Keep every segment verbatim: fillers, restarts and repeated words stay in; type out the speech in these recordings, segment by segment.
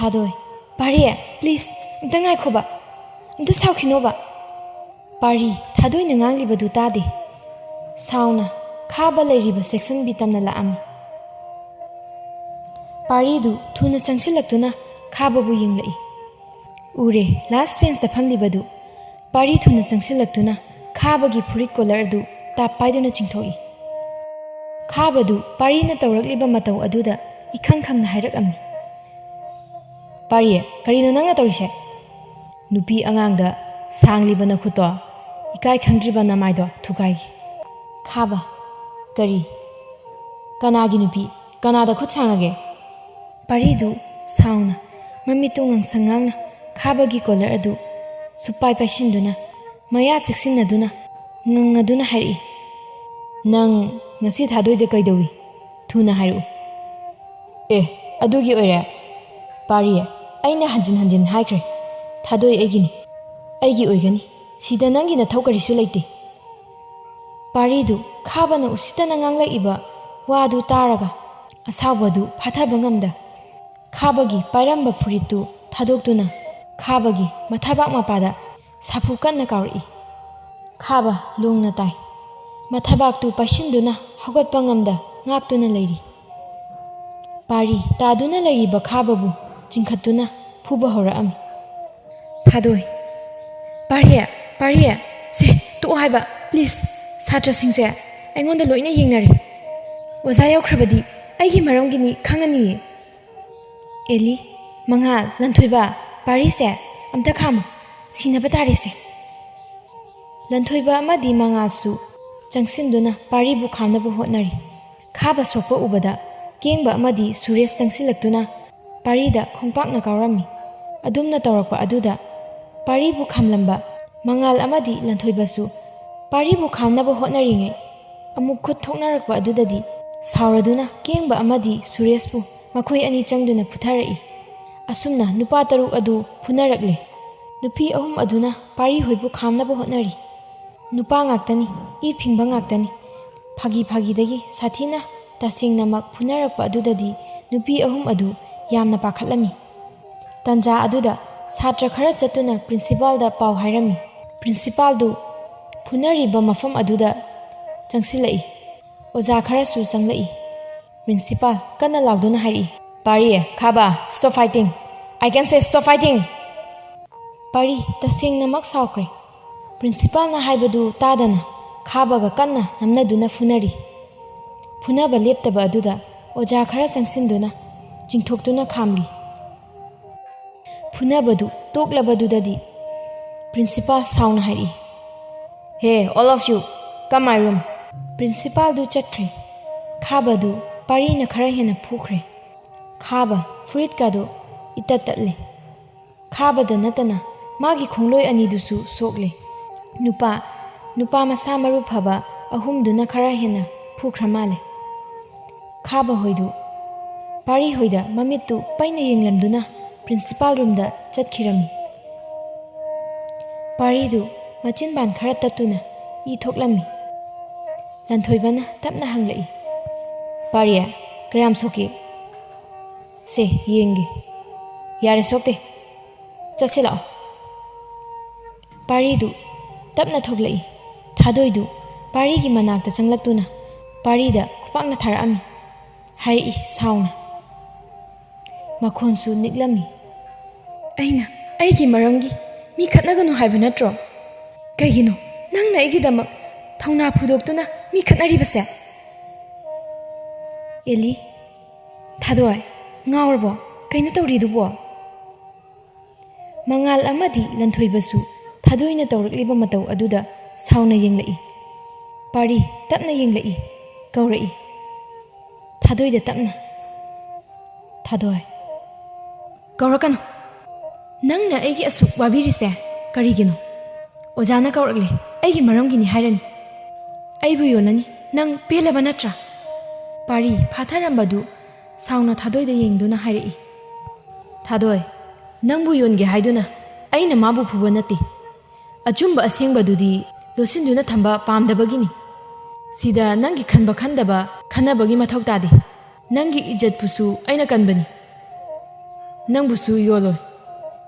ꯊꯥꯗꯣꯏ, "ꯄꯥꯔꯤ, please, ꯑꯝꯇ ꯉꯥꯏꯈꯣꯕ, ꯑꯝꯇ ꯁꯥꯎꯈꯤꯅꯣꯕ꯫" ꯄꯥꯔꯤ ꯊꯥꯗꯣꯏꯅ ꯉꯥꯡꯂꯤꯕꯗꯨ ꯇꯥꯗꯦ꯫ ꯁꯥꯎꯅ ꯈꯥꯕ ꯂꯩꯔꯤꯕ section B ꯇꯝꯅ ꯂꯥꯛꯑꯝꯃꯤ꯫ ꯄꯥꯔꯤꯗꯨ ꯊꯨꯅ ꯆꯪꯁꯤꯜꯂꯛꯇꯨꯅ ꯈꯥꯕꯕꯨ ꯌꯦꯡꯂꯛꯏ꯫ ꯎꯔꯦ, last benchꯇ ꯐꯝꯂꯤꯕꯗꯨ꯫ ꯄꯥꯔꯤ ꯊꯨꯅ ꯆꯪꯁꯤꯜꯂꯛꯇꯨꯅ ꯈꯥꯕꯒꯤ ꯐꯨꯔꯤꯠ collar ꯑꯗꯨ ꯇꯥꯞ ꯄꯥꯏꯗꯨꯅ ꯆꯤꯡꯊꯣꯛꯏ꯫ ꯈꯥꯕꯗꯨ ꯄꯥꯔꯤꯅ ꯇꯧꯔꯛꯂꯤꯕ ꯃꯇꯧ ꯑꯗꯨꯗ ꯏꯈꯪ ꯈꯪꯅ ꯍꯥꯏꯔꯛꯑꯝꯃꯤ꯫ "ꯄꯥꯔꯤ, ꯀꯔꯤꯅꯣ ꯅꯪꯅ ꯇꯧꯔꯤꯁꯦ? ꯅꯨꯄꯤ ꯑꯉꯥꯡꯗ ꯁꯥꯡꯂꯤꯕ ꯅꯈꯨꯠꯇꯣ, ꯏꯀꯥꯏ ꯈꯪꯗ꯭ꯔꯤꯕ ꯅꯃꯥꯏꯗꯣ ꯊꯨꯒꯥꯏꯒꯦ꯫" ꯈꯥꯕ, "ꯀꯔꯤ? ꯀꯅꯥꯒꯤ ꯅꯨꯄꯤ? ꯀꯅꯥꯗ ꯈꯨꯠ ꯁꯥꯡꯉꯒꯦ?" ꯄꯥꯔꯤꯗꯨ ꯁꯥꯎꯅ, ꯃꯃꯤꯠꯇꯨ ꯉꯥꯡꯁꯪ ꯉꯥꯡꯅ ꯈꯥꯕꯒꯤ collar ꯑꯗꯨ ꯁꯨꯞꯄꯥꯏ ꯄꯥꯏꯁꯤꯟꯗꯨꯅ, ꯃꯌꯥ ꯆꯤꯛꯁꯤꯟꯅꯗꯨꯅ, ꯉꯪꯉꯗꯨꯅ ꯍꯥꯏꯔꯛꯏ, "ꯅꯪ ꯉꯁꯤ ꯊꯥꯗꯣꯏꯗ ꯀꯩꯗꯧꯏ? ꯊꯨꯅ ꯍꯥꯏꯔꯛꯎ꯫" "ꯑꯦ, ꯑꯗꯨꯒꯤ ꯑꯣꯏꯔꯦ? ꯄꯥꯔꯤ, ꯑꯩꯅ ꯍꯟꯖꯤꯟ ꯍꯟꯖꯤꯟ ꯍꯥꯏꯈ꯭ꯔꯦ, ꯊꯥꯗꯣꯏ ꯑꯩꯒꯤꯅꯤ, ꯑꯩꯒꯤ ꯑꯣꯏꯒꯅꯤ꯫ ꯁꯤꯗ ꯅꯪꯒꯤ ꯅꯊꯧ ꯀꯔꯤꯁꯨ ꯂꯩꯇꯦ꯫" ꯄꯥꯔꯤꯗꯨ ꯈꯥꯕꯅ ꯎꯁꯤꯠꯇꯅ ꯉꯥꯡꯂꯛꯏꯕ ꯋꯥꯗꯨ ꯇꯥꯔꯒ ꯑꯁꯥꯎꯕꯗꯨ ꯐꯥꯊꯕ ꯉꯝꯗ ꯈꯥꯕꯒꯤ ꯄꯥꯏꯔꯝꯕ ꯐꯨꯔꯤꯠꯇꯨ ꯊꯥꯗꯣꯛꯇꯨꯅ ꯈꯥꯕꯒꯤ ꯃꯊꯥꯕꯥꯛ ꯃꯄꯥꯗ ꯁꯥꯐꯨ ꯀꯟꯅ ꯀꯥꯎꯔꯛꯏ꯫ ꯈꯥꯕ ꯂꯣꯡꯅ ꯇꯥꯏ꯫ ꯃꯊꯥꯕꯥꯛꯇꯨ ꯄꯥꯏꯁꯤꯟꯗꯨꯅ ꯍꯧꯒꯠꯄ ꯉꯝꯗ ꯉꯥꯛꯇꯨꯅ ꯂꯩꯔꯤ꯫ ꯄꯥꯔꯤ ꯇꯥꯗꯨꯅ ꯂꯩꯔꯤꯕ ꯈꯥꯕꯕꯨ ꯆꯤꯡꯈꯠꯇꯨꯅ ꯐꯨꯕ ꯍꯧꯔꯛꯑꯝꯃꯤ꯫ ꯊꯥꯗꯣꯏ, "ꯄꯥꯔꯤ, ꯄꯥꯔꯤ, ꯁꯦ, ꯇꯣꯛꯑꯣ ꯍꯥꯏꯕ, please꯫ ꯁꯥꯇ꯭ꯔꯁꯤꯡꯁꯦ ꯑꯩꯉꯣꯟꯗ ꯂꯣꯏꯅ ꯌꯦꯡꯅꯔꯦ꯫ ꯑꯣꯖꯥ ꯌꯧꯈ꯭ꯔꯕꯗꯤ ꯑꯩꯒꯤ ꯃꯔꯝꯒꯤꯅꯤ ꯈꯪꯉꯅꯤꯌꯦ꯫" ꯑꯦꯂꯤ, ꯃꯉꯥꯜ, ꯂꯟꯊꯣꯏꯕ, ꯄꯥꯔꯤꯁꯦ ꯑꯝꯇ ꯈꯥꯝꯃꯨ, ꯁꯤꯅꯕ ꯇꯥꯔꯦꯁꯦ꯫ ꯂꯟꯊꯣꯏꯕ ꯑꯃꯗꯤ ꯃꯉꯥꯜꯁꯨ ꯆꯪꯁꯤꯟꯗꯨꯅ ꯄꯥꯔꯤꯕꯨ ꯈꯥꯝꯅꯕ ꯍꯣꯠꯅꯔꯤ꯫ ꯈꯥꯕ ꯁꯣꯛꯄ ꯎꯕꯗ ꯀꯦꯡꯕ ꯑꯃꯗꯤ ꯁꯨꯔꯦꯁ ꯆꯪꯁꯤꯜꯂꯛꯇꯨꯅ ꯄꯥꯔꯤꯗ ꯈꯣꯡꯄꯥꯛꯅ ꯀꯥꯎꯔꯝꯃꯤ꯫ ꯑꯗꯨꯝꯅ ꯇꯧꯔꯛꯄ ꯑꯗꯨꯗ ꯄꯥꯔꯤꯕꯨ ꯈꯥꯝꯂꯝꯕ ꯃꯉꯥꯜ ꯑꯃꯗꯤ ꯂꯟꯊꯣꯏꯕꯁꯨ ꯄꯥꯔꯤꯕꯨ ꯈꯥꯝꯅꯕ ꯍꯣꯠꯅꯔꯤꯉꯩ ꯑꯃꯨꯛ ꯈꯨꯠ ꯊꯣꯛꯅꯔꯛꯄ ꯑꯗꯨꯗꯗꯤ ꯁꯥꯎꯔꯗꯨꯅ ꯀꯦꯡꯕ ꯑꯃꯗꯤ ꯁꯨꯔꯦꯁꯄꯨ ꯃꯈꯣꯏ ꯑꯅꯤ ꯆꯪꯗꯨꯅ ꯐꯨꯊꯔꯛꯏ꯫ ꯑꯁꯨꯝꯅ ꯅꯨꯄꯥ ꯇꯔꯨꯛ ꯑꯗꯨ ꯐꯨꯅꯔꯛꯂꯦ꯫ ꯅꯨꯄꯤ ꯑꯍꯨꯝ ꯑꯗꯨꯅ ꯄꯥꯔꯤ ꯍꯣꯏꯕꯨ ꯈꯥꯝꯅꯕ ꯍꯣꯠꯅꯔꯤ꯫ ꯅꯨꯄꯥ ꯉꯥꯛꯇꯅꯤ, ꯏ ꯐꯤꯡꯕ ꯉꯥꯛꯇꯅꯤ꯫ ꯐꯥꯒꯤ ꯐꯥꯒꯤꯗꯒꯤ ꯁꯥꯊꯤꯅ ꯇꯁꯦꯡꯅꯃꯛ ꯐꯨꯅꯔꯛꯄ ꯑꯗꯨꯗꯗꯤ ꯅꯨꯄꯤ ꯑꯍꯨꯝ ꯑꯗꯨ ꯌꯥꯝꯅ ꯄꯥꯈꯠꯂꯝꯃꯤ꯫ ꯇꯟꯖꯥ ꯑꯗꯨꯗ ꯁꯥꯇ꯭ꯔ ꯈꯔ ꯆꯠꯇꯨꯅ ꯄ꯭ꯔꯤꯟꯁꯤꯄꯥꯜꯗ ꯄꯥꯎ ꯍꯥꯏꯔꯝꯃꯤ꯫ ꯄ꯭ꯔꯤꯟꯁꯤꯄꯥꯜꯗꯨ ꯐꯨꯅꯔꯤꯕ ꯃꯐꯝ ꯑꯗꯨꯗ ꯆꯪꯁꯤꯜꯂꯛꯏ꯫ ꯑꯣꯖꯥ ꯈꯔꯁꯨ ꯆꯪꯂꯛꯏ꯫ ꯄ꯭ꯔꯤꯟꯁꯤꯄꯥꯜ ꯀꯟꯅ ꯂꯥꯎꯗꯨꯅ ꯍꯥꯏꯔꯛꯏ, "ꯄꯥꯔꯤ, ꯈꯥꯕ, stop fighting! I can say stop fighting!" ꯄꯥꯔꯤ ꯇꯁꯦꯡꯅꯃꯛ ꯁꯥꯎꯈ꯭ꯔꯦ꯫ ꯄ꯭ꯔꯤꯟꯁꯤꯄꯥꯜꯅ ꯍꯥꯏꯕꯗꯨ ꯇꯥꯗꯅ ꯈꯥꯕꯒ ꯀꯟꯅ ꯅꯝꯅꯗꯨꯅ ꯐꯨꯅꯔꯤ꯫ ꯐꯨꯅꯕ ꯂꯦꯞꯇꯕ ꯑꯗꯨꯗ ꯑꯣꯖꯥ ꯈꯔ ꯆꯪꯁꯤꯟꯗꯨꯅ ꯆꯤꯡꯊꯣꯛꯇꯨꯅ ꯈꯥꯝꯂꯤ꯫ ꯐꯨꯅꯕꯗꯨ ꯇꯣꯛꯂꯕꯗꯨꯗꯗꯤ ꯄ꯭ꯔꯤꯟꯁꯤꯄꯥꯜ ꯁꯥꯎꯅ ꯍꯥꯏꯔꯛꯏ, "Hey, all of you, come my room!" ꯄ꯭ꯔꯤꯟꯁꯤꯄꯥꯜꯗꯨ ꯆꯠꯈ꯭ꯔꯦ꯫ ꯈꯥꯕꯗꯨ ꯄꯥꯔꯤꯅ ꯈꯔ ꯍꯦꯟꯅ ꯐꯨꯈ꯭ꯔꯦ꯫ ꯈꯥꯕ ꯐꯨꯔꯤꯠꯀꯗꯨ ꯏꯇꯠ ꯇꯠꯂꯦ꯫ ꯈꯥꯕꯗ ꯅꯠꯇꯅ ꯃꯥꯒꯤ ꯈꯣꯡꯂꯣꯏ ꯑꯅꯤꯗꯨꯁꯨ ꯁꯣꯛꯂꯦ꯫ ꯅꯨꯄꯥ, ꯅꯨꯄꯥ ꯃꯁꯥ ꯃꯔꯨ ꯐꯕ ꯑꯍꯨꯝꯗꯨꯅ ꯈꯔ ꯍꯦꯟꯅ ꯐꯨꯈ꯭ꯔ ꯃꯥꯜꯂꯦ꯫ ꯈꯥꯕ ꯍꯣꯏꯗꯨ ꯄꯥꯔꯤ ꯍꯣꯏꯗ ꯃꯃꯤꯠꯇꯨ ꯄꯩꯅ ꯌꯦꯡꯂꯝꯗꯨꯅ ꯄ꯭ꯔꯤꯟꯁꯤꯄꯥꯜ ꯔꯨꯝꯗ ꯆꯠꯈꯤꯔꯝꯃꯤ꯫ ꯄꯥꯔꯤꯗꯨ ꯃꯆꯤꯟꯕꯥꯟ ꯈꯔ ꯇꯠꯇꯨꯅ ꯏ ꯊꯣꯛꯂꯝꯃꯤ꯫ ꯂꯟꯊꯣꯏꯕꯅ ꯇꯞꯅ ꯍꯪꯂꯛꯏ, "ꯄꯥꯔꯤ, ꯀꯌꯥꯝ ꯁꯣꯛꯀꯦ? ꯁꯦ, ꯌꯦꯡꯒꯦ꯫ ꯌꯥꯔꯦ, ꯁꯣꯛꯇꯦ꯫ ꯆꯠꯁꯤ ꯂꯥꯛꯑꯣ꯫" ꯄꯥꯔꯤꯗꯨ ꯇꯞꯅ ꯊꯣꯛꯂꯛꯏ꯫ ꯊꯥꯗꯣꯏꯗꯨ ꯄꯥꯔꯤꯒꯤ ꯃꯅꯥꯛꯇ ꯆꯪꯂꯛꯇꯨꯅ ꯄꯥꯔꯤꯗ ꯈꯨꯄꯥꯛꯅ ꯊꯥꯔꯛꯑꯝꯃꯤ꯫ ꯍꯥꯏꯔꯛꯏ ꯁꯥꯎꯅ꯫ ꯃꯈꯣꯟꯁꯨ ꯅꯤꯛꯂꯝꯃꯤ꯫ "ꯑꯩꯅ ꯑꯩꯒꯤ ꯃꯔꯝꯒꯤ ꯃꯤ ꯈꯠꯅꯒꯅꯨ ꯍꯥꯏꯕ ꯅꯠꯇ꯭ꯔꯣ? ꯀꯩꯒꯤꯅꯣ ꯅꯪꯅ ꯑꯩꯒꯤꯗꯃꯛ ꯊꯧꯅꯥ ꯐꯨꯗꯣꯛꯇꯨꯅ ꯃꯤ ꯈꯠꯅꯔꯤꯕꯁꯦ?" "ꯑꯦꯂꯤ, ꯊꯥꯗꯣꯏ, ꯉꯥꯎꯔꯕꯣ? ꯀꯩꯅꯣ ꯇꯧꯔꯤꯗꯨꯕꯣ?" ꯃꯉꯥꯜ ꯑꯃꯗꯤ ꯂꯟꯊꯣꯏꯕꯁꯨ ꯊꯥꯗꯣꯏꯅ ꯇꯧꯔꯛꯂꯤꯕ ꯃꯇꯧ ꯑꯗꯨꯗ ꯁꯥꯎꯅ ꯌꯦꯡꯂꯛꯏ꯫ ꯄꯥꯔꯤ ꯇꯞꯅ ꯌꯦꯡꯂꯛꯏ, ꯀꯧꯔꯛꯏ꯫ ꯊꯥꯗꯣꯏꯗ ꯇꯞꯅ, "ꯊꯥꯗꯣꯏ, ꯀꯧꯔꯛꯀꯅꯨ꯫ ꯅꯪꯅ ꯑꯩꯒꯤ ꯑꯁꯨꯛ ꯋꯥꯕꯤꯔꯤꯁꯦ ꯀꯔꯤꯒꯤꯅꯣ? ꯑꯣꯖꯥꯅ ꯀꯧꯔꯛꯂꯦ, ꯑꯩꯒꯤ ꯃꯔꯝꯒꯤꯅꯤ ꯍꯥꯏꯔꯅꯤ꯫ ꯑꯩꯕꯨ ꯌꯣꯜꯂꯅꯤ, ꯅꯪ ꯄꯦꯜꯂꯕ ꯅꯠꯇ꯭ꯔꯥ?" ꯄꯥꯔꯤ ꯐꯥꯊꯔꯝꯕꯗꯨ ꯁꯥꯎꯅ ꯊꯥꯗꯣꯏꯗ ꯌꯦꯡꯗꯨꯅ ꯍꯥꯏꯔꯛꯏ, "ꯊꯥꯗꯣꯏ, ꯅꯪꯕꯨ ꯌꯣꯟꯒꯦ ꯍꯥꯏꯗꯨꯅ ꯑꯩꯅ ꯃꯥꯕꯨ ꯐꯨꯕ ꯅꯠꯇꯦ꯫ ꯑꯆꯨꯝꯕ ꯑꯁꯦꯡꯕꯗꯨꯗꯤ ꯂꯣꯠꯁꯤꯟꯗꯨꯅ ꯊꯝꯕ ꯄꯥꯝꯗꯕꯒꯤꯅꯤ꯫ ꯁꯤꯗ ꯅꯪꯒꯤ ꯈꯟꯕ ꯈꯟꯗꯕ ꯈꯟꯅꯕꯒꯤ ꯃꯊꯧ ꯇꯥꯗꯦ꯫ ꯅꯪꯒꯤ ꯏꯖꯠꯄꯨꯁꯨ ꯑꯩꯅ ꯀꯟꯕꯅꯤ꯫" "ꯅꯪꯕꯨꯁꯨ ꯌꯣꯜꯂꯣꯏ"꯫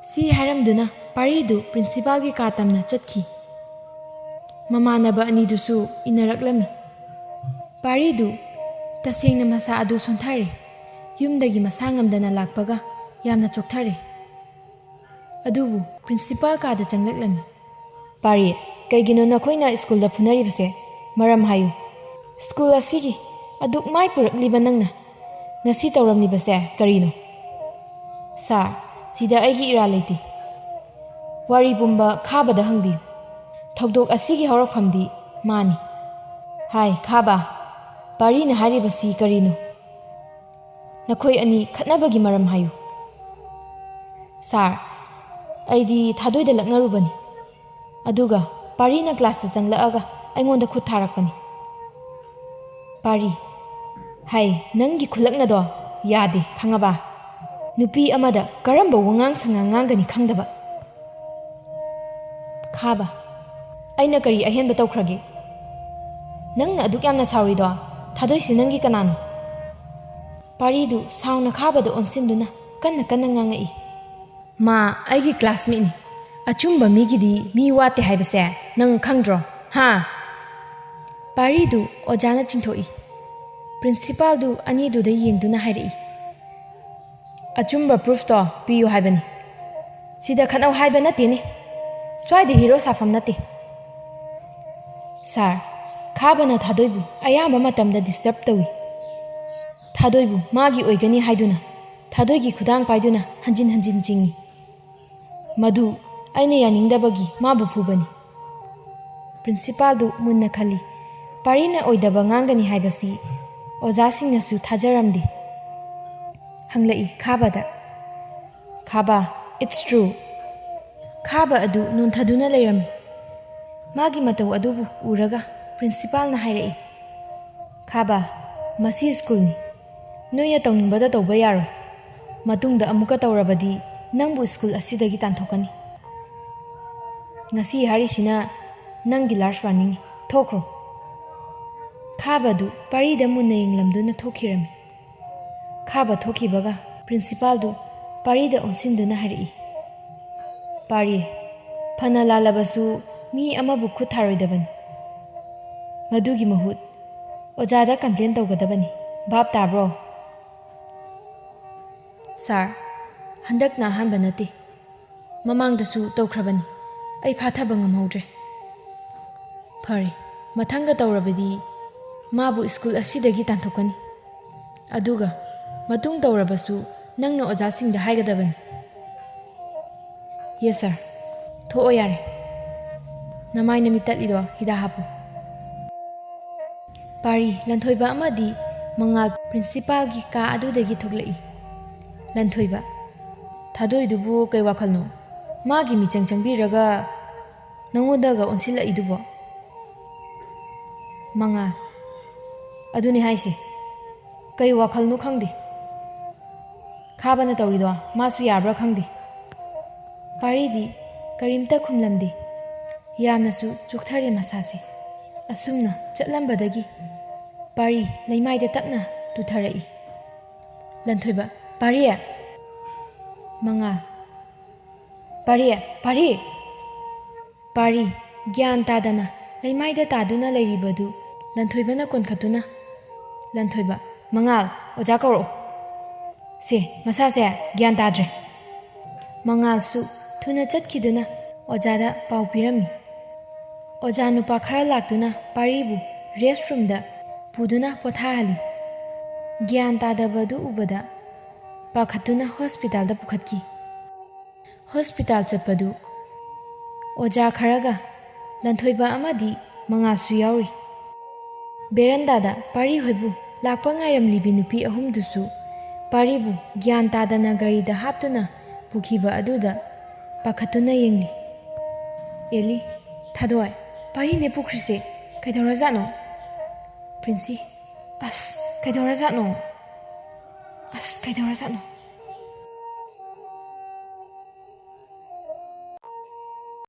ꯁꯤ ꯍꯥꯏꯔꯝꯗꯨꯅ ꯄꯥꯔꯤꯗꯨ ꯄ꯭ꯔꯤꯟꯁꯤꯄꯥꯜꯒꯤ ꯀꯥ ꯇꯝꯅ ꯆꯠꯈꯤ꯫ ꯃꯃꯥꯟꯅꯕ ꯑꯅꯤꯗꯨꯁꯨ ꯏꯟꯅꯔꯛꯂꯝꯃꯤ꯫ ꯄꯥꯔꯤꯗꯨ ꯇꯁꯦꯡꯅ ꯃꯁꯥ ꯑꯗꯨ ꯁꯣꯟꯊꯔꯦ꯫ ꯌꯨꯝꯗꯒꯤ ꯃꯁꯥ ꯉꯝꯗꯅ ꯂꯥꯛꯄꯒ ꯌꯥꯝꯅ ꯆꯣꯛꯊꯔꯦ꯫ ꯑꯗꯨꯕꯨ ꯄ꯭ꯔꯤꯟꯁꯤꯄꯥꯜ ꯀꯥꯗ ꯆꯪꯂꯛꯂꯝꯃꯤ꯫ "ꯄꯥꯔꯤ, ꯀꯩꯒꯤꯅꯣ ꯅꯈꯣꯏꯅ ꯁ꯭ꯀꯨꯜꯗ ꯐꯨꯅꯔꯤꯕꯁꯦ? ꯃꯔꯝ ꯍꯥꯏꯌꯨ꯫ ꯁ꯭ꯀꯨꯜ ꯑꯁꯤꯒꯤ ꯑꯗꯨꯛ ꯃꯥꯏ ꯄꯨꯔꯛꯂꯤꯕ ꯅꯪꯅ ꯉꯁꯤ ꯇꯧꯔꯝꯂꯤꯕꯁꯦ ꯀꯔꯤꯅꯣ?" "ꯁꯥꯔ, ꯁꯤꯗ ꯑꯩꯒꯤ ꯏꯔꯥꯜ ꯂꯩꯇꯦ꯫ ꯋꯥꯔꯤ ꯄꯨꯝꯕ ꯈꯥꯕꯗ ꯍꯪꯕꯤꯌꯨ꯫ ꯊꯧꯗꯣꯛ ꯑꯁꯤꯒꯤ ꯍꯧꯔꯛꯐꯝꯗꯤ ꯃꯥꯅꯤ꯫ ꯍꯥꯏ, ꯈꯥꯕ, ꯄꯥꯔꯤꯅ ꯍꯥꯏꯔꯤꯕꯁꯤ ꯀꯔꯤꯅꯣ? ꯅꯈꯣꯏ ꯑꯅꯤ ꯈꯠꯅꯕꯒꯤ ꯃꯔꯝ ꯍꯥꯏꯌꯨ꯫" "ꯁꯥꯔ, ꯑꯩꯗꯤ ꯊꯥꯗꯣꯏꯗ ꯂꯛꯅꯔꯨꯕꯅꯤ꯫ ꯑꯗꯨꯒ ꯄꯥꯔꯤꯅ ꯀ꯭ꯂꯥꯁꯇ ꯆꯪꯂꯛꯑꯒ ꯑꯩꯉꯣꯟꯗ ꯈꯨꯠ ꯊꯥꯔꯛꯄꯅꯤ꯫" ꯄꯥꯔꯤ, "ꯍꯩ, ꯅꯪꯒꯤ ꯈꯨꯂꯛꯅꯗꯣ ꯌꯥꯗꯦ, ꯈꯪꯉꯕ? ꯅꯨꯄꯤ ꯑꯃꯗ ꯀꯔꯝꯕ ꯋꯥꯉꯥꯡ ꯁꯉꯥꯡ ꯉꯥꯡꯒꯅꯤ ꯈꯪꯗꯕ꯫" ꯈꯥꯕ, "ꯑꯩꯅ ꯀꯔꯤ ꯑꯍꯦꯟꯕ ꯇꯧꯈ꯭ꯔꯒꯦ? ꯅꯪꯅ ꯑꯗꯨꯛ ꯌꯥꯝꯅ ꯁꯥꯎꯔꯤꯗꯣ ꯊꯥꯗꯣꯏꯁꯤ ꯅꯪꯒꯤ ꯀꯅꯥꯅꯣ?" ꯄꯥꯔꯤꯗꯨ ꯁꯥꯎꯅ ꯈꯥꯕꯗ ꯑꯣꯟꯁꯤꯟꯗꯨꯅ ꯀꯟꯅ ꯀꯟꯅ ꯉꯥꯡꯉꯛꯏ꯫ "ꯃꯥ ꯑꯩꯒꯤ ꯀ꯭ꯂꯥꯁꯃꯦꯠꯅꯤ꯫ ꯑꯆꯨꯝꯕ ꯃꯤꯒꯤꯗꯤ ꯃꯤ ꯋꯥꯠꯇꯦ ꯍꯥꯏꯕꯁꯦ ꯅꯪ ꯈꯪꯗ꯭ꯔꯣ? ꯍꯥ?" ꯄꯥꯔꯤꯗꯨ ꯑꯣꯖꯥꯅ ꯆꯤꯡꯊꯣꯛꯏ꯫ ꯄ꯭ꯔꯤꯟꯁꯤꯄꯥꯜꯗꯨ ꯑꯅꯤꯗꯨꯗ ꯌꯦꯡꯗꯨꯅ ꯍꯥꯏꯔꯛꯏ, "ꯑꯆꯨꯝꯕ ꯄ꯭ꯔꯨꯐꯇꯣ ꯄꯤꯌꯨ ꯍꯥꯏꯕꯅꯤ꯫ ꯁꯤꯗ ꯈꯠꯅꯧ ꯍꯥꯏꯕ ꯅꯠꯇꯦꯅꯦ꯫ ꯁ꯭ꯋꯥꯏꯗ ꯍꯤꯔꯣ ꯁꯥꯐꯝ ꯅꯠꯇꯦ꯫" "ꯁꯥꯔ, ꯈꯥꯕꯅ ꯊꯥꯗꯣꯏꯕꯨ ꯑꯌꯥꯝꯕ ꯃꯇꯝꯗ ꯗꯤꯁꯇꯔꯕ ꯇꯧꯏ꯫ ꯊꯥꯗꯣꯏꯕꯨ ꯃꯥꯒꯤ ꯑꯣꯏꯒꯅꯤ ꯍꯥꯏꯗꯨꯅ ꯊꯥꯗꯣꯏꯒꯤ ꯈꯨꯗꯥꯡ ꯄꯥꯏꯗꯨꯅ ꯍꯟꯖꯤꯟ ꯍꯟꯖꯤꯟ ꯆꯤꯡꯏ꯫ ꯃꯗꯨ ꯑꯩꯅ ꯌꯥꯅꯤꯡꯗꯕꯒꯤ ꯃꯥꯕꯨ ꯐꯨꯕꯅꯤ꯫" ꯄ꯭ꯔꯤꯟꯁꯤꯄꯥꯜꯗꯨ ꯃꯨꯟꯅ ꯈꯜꯂꯤ꯫ ꯄꯥꯔꯤꯅ ꯑꯣꯏꯗꯕ ꯉꯥꯡꯒꯅꯤ ꯍꯥꯏꯕꯁꯤ ꯑꯣꯖꯥꯁꯤꯡꯅꯁꯨ ꯊꯥꯖꯔꯝꯗꯦ꯫ ꯍꯪꯂꯛꯏ ꯈꯥꯕꯗ, "ꯈꯥꯕ, it's true?" ꯈꯥꯕ ꯑꯗꯨ ꯅꯣꯟꯊꯗꯨꯅ ꯂꯩꯔꯝꯃꯤ꯫ ꯃꯥꯒꯤ ꯃꯇꯧ ꯑꯗꯨꯕꯨ ꯎꯔꯒ ꯄ꯭ꯔꯤꯟꯁꯤꯄꯥꯜꯅ ꯍꯥꯏꯔꯛꯏ, "ꯈꯥꯕ, ꯃꯁꯤ ꯁ꯭ꯀꯨꯜꯅꯤ꯫ ꯅꯣꯏꯅ ꯇꯧꯅꯤꯡꯕꯗ ꯇꯧꯕ ꯌꯥꯔꯣꯏ꯫ ꯃꯇꯨꯡꯗ ꯑꯃꯨꯛꯀ ꯇꯧꯔꯕꯗꯤ ꯅꯪꯕꯨ ꯁ꯭ꯀꯨꯜ ꯑꯁꯤꯗꯒꯤ ꯇꯥꯟꯊꯣꯛꯀꯅꯤ꯫ ꯉꯁꯤ ꯍꯥꯏꯔꯤꯁꯤꯅ ꯅꯪꯒꯤ ꯂꯥꯁ ꯋꯥꯔꯅꯤꯡꯅꯤ꯫ ꯊꯣꯛꯈ꯭ꯔꯣ꯫" ꯈꯥꯕꯗꯨ ꯄꯥꯔꯤꯗ ꯃꯨꯟꯅ ꯌꯦꯡꯂꯝꯗꯨꯅ ꯊꯣꯛꯈꯤꯔꯝꯃꯤ꯫ ꯈꯥꯕ ꯊꯣꯛꯈꯤꯕꯒ ꯄ꯭ꯔꯤꯟꯁꯤꯄꯥꯜꯗꯨ ꯄꯥꯔꯤꯗ ꯑꯣꯟꯁꯤꯟꯗꯨꯅ ꯍꯥꯏꯔꯛꯏ, "ꯄꯥꯔꯤ, ꯐꯅ ꯂꯥꯜꯂꯕꯁꯨ ꯃꯤ ꯑꯃꯕꯨ ꯈꯨꯠ ꯊꯥꯔꯣꯏꯗꯕꯅꯤ꯫ ꯃꯗꯨꯒꯤ ꯃꯍꯨꯠ ꯑꯣꯖꯥꯗ ꯀꯝꯄ꯭ꯂꯦꯟ ꯇꯧꯒꯗꯕꯅꯤ꯫ ꯚꯥꯞ ꯇꯥꯕ꯭ꯔꯣ?" "ꯁꯥꯔ, ꯍꯟꯗꯛꯅ ꯑꯍꯥꯟꯕ ꯅꯠꯇꯦ, ꯃꯃꯥꯡꯗꯁꯨ ꯇꯧꯈ꯭ꯔꯕꯅꯤ꯫ ꯑꯩ ꯐꯥꯊꯕ ꯉꯝꯍꯧꯗ꯭ꯔꯦ꯫" "ꯐꯔꯦ, ꯃꯊꯪꯒ ꯇꯧꯔꯕꯗꯤ ꯃꯥꯕꯨ ꯁ꯭ꯀꯨꯜ ꯑꯁꯤꯗꯒꯤ ꯇꯥꯟꯊꯣꯛꯀꯅꯤ꯫ ꯑꯗꯨꯒ ꯃꯇꯨꯡ ꯇꯧꯔꯕꯁꯨ ꯅꯪꯅ ꯑꯣꯖꯥꯁꯤꯡꯗ ꯍꯥꯏꯒꯗꯕꯅꯤ꯫" "ꯌꯦꯁ ꯁꯥꯔ꯫ ꯊꯣꯛꯑꯣ ꯌꯥꯔꯦ꯫ ꯅꯃꯥꯏ ꯅꯃꯤꯠ ꯇꯠꯂꯤꯗꯣ ꯍꯤꯗꯥꯛ ꯍꯥꯞꯄꯨ꯫" ꯄꯥꯔꯤ, ꯂꯟꯊꯣꯏꯕ ꯑꯃꯗꯤ ꯃꯉꯥꯜ ꯄ꯭ꯔꯤꯟꯁꯤꯄꯥꯜꯒꯤ ꯀꯥ ꯑꯗꯨꯗꯒꯤ ꯊꯣꯛꯂꯛꯏ꯫ ꯂꯟꯊꯣꯏꯕ, "ꯊꯥꯗꯣꯏꯗꯨꯕꯨ ꯀꯩ ꯋꯥꯈꯜꯅꯣ? ꯃꯥꯒꯤ ꯃꯤꯆꯪ ꯆꯪꯕꯤꯔꯒ ꯅꯉꯣꯟꯗꯒ ꯑꯣꯟꯁꯤꯜꯂꯛꯏꯗꯨꯕꯣ?" ꯃꯉꯥꯜ, "ꯑꯗꯨꯅꯤ ꯍꯥꯏꯁꯦ, ꯀꯩ ꯋꯥꯈꯜꯅꯣ ꯈꯪꯗꯦ꯫ ꯈꯥꯕꯅ ꯇꯧꯔꯤꯗꯣ ꯃꯥꯁꯨ ꯌꯥꯕ꯭ꯔꯥ ꯈꯪꯗꯦ꯫" ꯄꯥꯔꯤꯗꯤ ꯀꯔꯤꯝꯇ ꯈꯨꯝꯂꯝꯗꯦ꯫ ꯌꯥꯝꯅꯁꯨ ꯆꯣꯛꯊꯔꯦ ꯃꯁꯥꯁꯦ꯫ ꯑꯁꯨꯝꯅ ꯆꯠꯂꯝꯕꯗꯒꯤ ꯄꯥꯔꯤ ꯂꯩꯃꯥꯏꯗ ꯇꯞꯅ ꯇꯨꯊꯔꯛꯏ꯫ ꯂꯟꯊꯣꯏꯕ, "ꯄꯥꯔꯤ!" ꯃꯉꯥꯜ, "ꯄꯥꯔꯤ! ꯄꯥꯔꯤ!" ꯄꯥꯔꯤ, ꯒ꯭ꯌꯥꯟ ꯇꯥꯗꯅ ꯂꯩꯃꯥꯏꯗ ꯇꯥꯗꯨꯅ ꯂꯩꯔꯤꯕꯗꯨ ꯂꯟꯊꯣꯏꯕꯅ ꯀꯣꯟꯈꯠꯇꯨꯅ, ꯂꯟꯊꯣꯏꯕ, "ꯃꯉꯥꯜ, ꯑꯣꯖꯥ ꯀꯧꯔꯛꯑꯣ꯫ ꯁꯦ, ꯃꯁꯥꯁꯦ ꯒ꯭ꯌꯥꯟ ꯇꯥꯗ꯭ꯔꯦ꯫" ꯃꯉꯥꯜꯁꯨ ꯊꯨꯅ ꯆꯠꯈꯤꯗꯨꯅ ꯑꯣꯖꯥꯗ ꯄꯥꯎ ꯄꯤꯔꯝꯃꯤ꯫ ꯑꯣꯖꯥ ꯅꯨꯄꯥ ꯈꯔ ꯂꯥꯛꯇꯨꯅ ꯄꯥꯔꯤꯕꯨ ꯔꯦꯁ ꯔꯨꯝꯗ ꯄꯨꯗꯨꯅ ꯄꯣꯊꯥꯍꯜꯂꯤ꯫ ꯒ꯭ꯌꯥꯟ ꯇꯥꯗꯕꯗꯨ ꯎꯕꯗ ꯄꯥꯈꯠꯇꯨꯅ ꯍꯣꯁꯄꯤꯇꯥꯜꯗ ꯄꯨꯈꯠꯈꯤ꯫ ꯍꯣꯁꯄꯤꯇꯥꯜ ꯆꯠꯄꯗꯨ ꯑꯣꯖꯥ ꯈꯔꯒ ꯂꯟꯊꯣꯏꯕ ꯑꯃꯗꯤ ꯃꯉꯥꯜꯁꯨ ꯌꯥꯎꯔꯤ꯫ ꯕꯦꯔꯟꯗꯥꯗ ꯄꯥꯔꯤ ꯍꯣꯏꯕꯨ ꯂꯥꯛꯄ ꯉꯥꯏꯔꯝꯂꯤꯕꯤ ꯅꯨꯄꯤ ꯑꯍꯨꯝꯗꯨꯁꯨ ꯄꯥꯔꯤꯕꯨ ꯒ꯭ꯌꯥꯟ ꯇꯥꯗꯅ ꯒꯥꯔꯤꯗ ꯍꯥꯞꯇꯨꯅ ꯄꯨꯈꯤꯕ ꯑꯗꯨꯗ ꯄꯥꯈꯠꯇꯨꯅ ꯌꯦꯡꯂꯤ꯫ "ꯑꯦꯂꯤ, ꯊꯥꯗꯣꯏ, ꯄꯥꯔꯤꯅꯦ ꯄꯨꯈ꯭ꯔꯤꯁꯦ꯫ ꯀꯩꯗꯧꯔꯖꯥꯠꯅꯣ?" ꯄ꯭ꯔꯤꯟꯁꯤ, "ꯑꯁ, ꯀꯩꯗꯧꯔꯖꯥꯠꯅꯣ? ꯑꯁ, ꯀꯩꯗꯧꯔꯖꯥꯠꯅꯣ?"